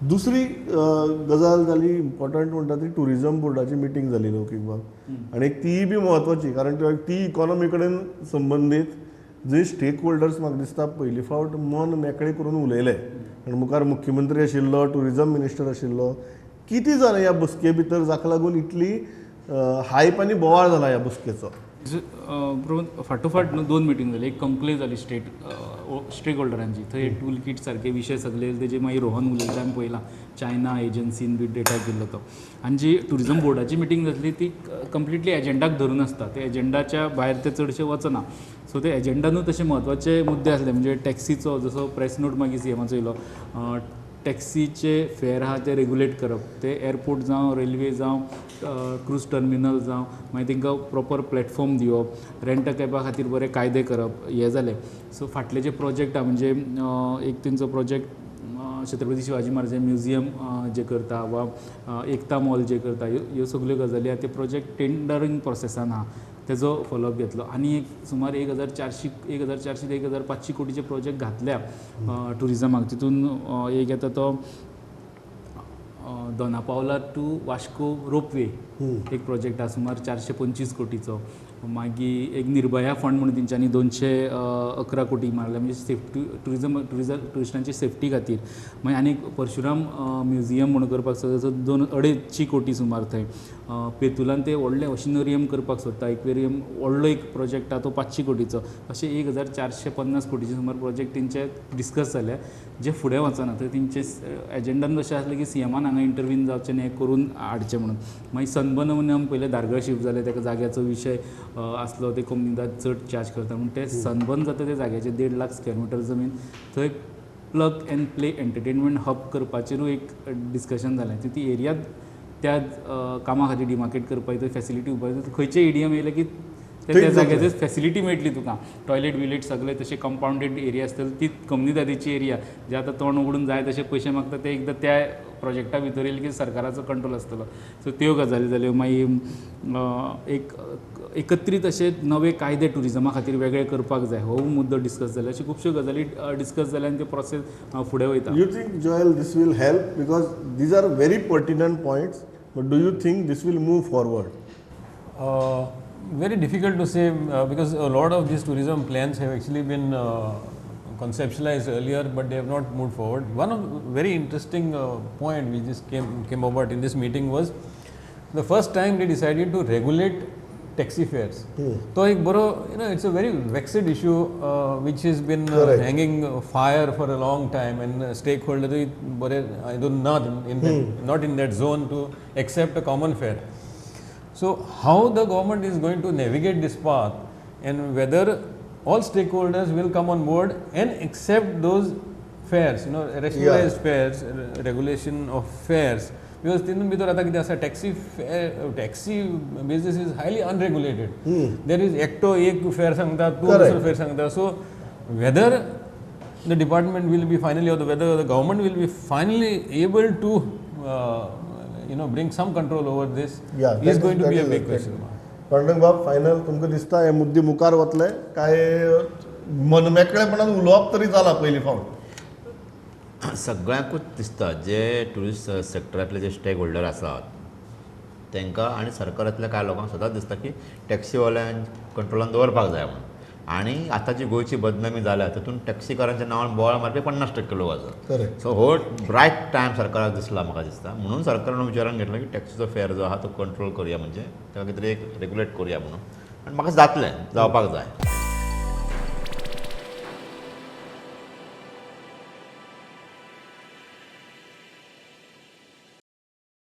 दुसरी गजाल जाली इम्पॉर्टंट म्हणटा ती टुरिजम बोर्डाची मिटींग जाली लौकीक बाब आनी तीय बी म्हत्वाची, कारण ती इकॉनॉमी कडेन संबंदीत जे स्टेक होल्डर्स म्हाका दिसता पयली फावट मन मेकळें करून उलयले. आनी मुखार मुख्यमंत्री आशिल्लो, टुरिजम मिनिस्टर आशिल्लो. कितें जालें ह्या बसके भितर जाका लागून इतली हायप आनी बोवाळ जाला ह्या बसकेचो? फाटोफाट न्हू दोन मिटींग जाली. एक कंक्लेव जाली स्टेक होल्डरांची, थंय टूल किट सारके विशय सगळे तेजे मागीर रोहन उलयता आमी पळयलां, चायना एजन्सीन बी डेटा केल्लो तो. आनी जी टुरिजम बोर्डाची मिटींग जातली ती कंप्लिटली एजेंडाक धरून आसता, ते एजेंडाच्या भायर ते चडशे वचना. सो ते एजेंडानूय तशे म्हत्वाचे मुद्दे आसले, म्हणजे टॅक्सीचो जसो प्रेस नोट मागीर सीएमाचो येयलो, टॅक्सीचे फेर आहा ते रेगुलेट करप, ते एअरपोर्ट जावं रेल्वे जावं क्रूज टर्मिनल जावं, मागीर तांकां प्रॉपर प्लॅटफॉर्म दिवप, रेंट कॅबा खातीर बरे कायदे करप, हें जालें. सो फाटले जे प्रोजेक्ट आहा, म्हणजे एक तेंचो प्रोजेक्ट छत्रपती शिवाजी महाराज म्युझियम जे करता वा एकता मॉल जे करता, ह्यो सगल्यो गजाली आहा ते प्रोजेक्ट टेंडरींग प्रोसेसान आहा, तेजो फॉलोअप घेतलो. आनी एक सुमार 1400 1400 ते 1500 कोटीचे प्रोजेक्ट घातल्या टुरिजमाक. तितून एक येता तो दोनापावला टू वास्को रोपवे एक प्रोजेक्ट आहा सुमार 425 कोटीचो. मागीर एक निर्भया फंड म्हणून तेंच्यांनी 211 कोटी मारल्या, म्हणजे सेफ्टी टुरिजम ट्युरिस्टांची सेफ्टी खातीर. मागीर आनी परशुराम म्युझियम म्हणून करपाक सोदता, 2-2.5 कोटी सुमार थंय. पेतुलान ते व्हडलें ओशनोरियम करपाक सोदता, एक्वेरियम व्हडलो एक प्रोजेक्ट आहा तो 500 कोटीचो. अशें 1450 कोटीचे सुमार प्रोजेक्ट तेंचे डिस्कस जाले, जे फुडें वचना. थंय तेंचे एजेंडान अशें आसलें की सीएमान हांगा इंटरवीन जावचें न्ही, हें करून हाडचें म्हणून. मागीर सनबर्न पयलें धारगळ शिफ्ट जालें, तेका जाग्याचो विशय आसलो, ते कोमुनिदाद चड चार्ज करता म्हूण ते सनबर्न जाता ते जाग्याचे 1.5 लाख स्क्वेअर मिटर जमीन, थंय plug and play entertainment hub करपाचेरूय एक डिस्कशन जालें. ती एरिया त्या कामा खातीर डिमार्केट करपाक थंय फॅसिलिटी उबारता, खंयचे इडियम येयले की त्या जाग्याचेर फॅसिलिटी मेळटली तुका, टॉयलेट बिलेट सगळे तशे कंपावंडेड एरिया आसतले. ती कोमुनिदादीची एरिया जे आतां तोंड उगडून जाय तशे पयशे मागता, ते एकदां त्या प्रोजेक्टा भितर येयले की सरकाराचो कंट्रोल आसतलो. सो त्यो गजाली जाल्यो. मागीर एक एकत्रीत अशे नवे कायदे टुरिजमा खातीर वेगळे करपाक जाय, हो मुद्दो डिस्कस जालो. अश्यो खुबश्यो गजाली डिस्कस जाल्या आनी ते प्रोसेस फुडें वयता. You think Joel this will help, because these are very pertinent points, but do you think this will move forward? Very difficult to say, because a lot of these tourism plans have actually been conceptualized earlier, but they have not moved forward. One of very interesting point which just came about in this meeting was the first time they decided to regulate taxi fares. So, ek baro, you know, it's a very vexed issue which has been hanging fire for a long time, and stakeholders bore I don't not in that, not in that zone to accept a common fare. So, how the government is going to navigate this path and whether all stakeholders will come on board and accept those fares, you know, rationalized fares, regulation of fares. Because tinun bhitar ata kite asa taxi fare, taxi business is highly unregulated. There is ekto ek fare sangta, two dusro fare sangta. So, whether the department will be finally, or the, whether the government will be finally able to you know, bring some control over this, is going to be a big question mark. Pandurang बाब, final तुमकां दिसता हे मुद्दे मुखार वतले काय मनमेकळेपणान उलोवप तरी जाला पयली फावट? सगळ्यांकूच दिसता जे ट्युरिस्ट सेक्टरांतले जे स्टेक होल्डर आसात तांकां आनी सरकारांतल्या कांय लोकांक सदांच दिसता की टॅक्सीवाल्यांक कंट्रोलान दवरपाक जाय म्हणून. आनी आतां जी गोंयची बदनामी जाल्या तातूंत टॅक्सीकारांच्या नांवान बोवाळ मारपी 50% लोक आसात. सो हो रायट टायम सरकाराक दिसला म्हाका दिसता, म्हणून सरकारान विचारान घेतला की टॅक्सीचो फेर जो आहा तो कंट्रोल करुया, म्हणजे ताका कितें तरी एक रेगुलेट करुया म्हणून. आनी म्हाका जातलें, जावपाक जाय.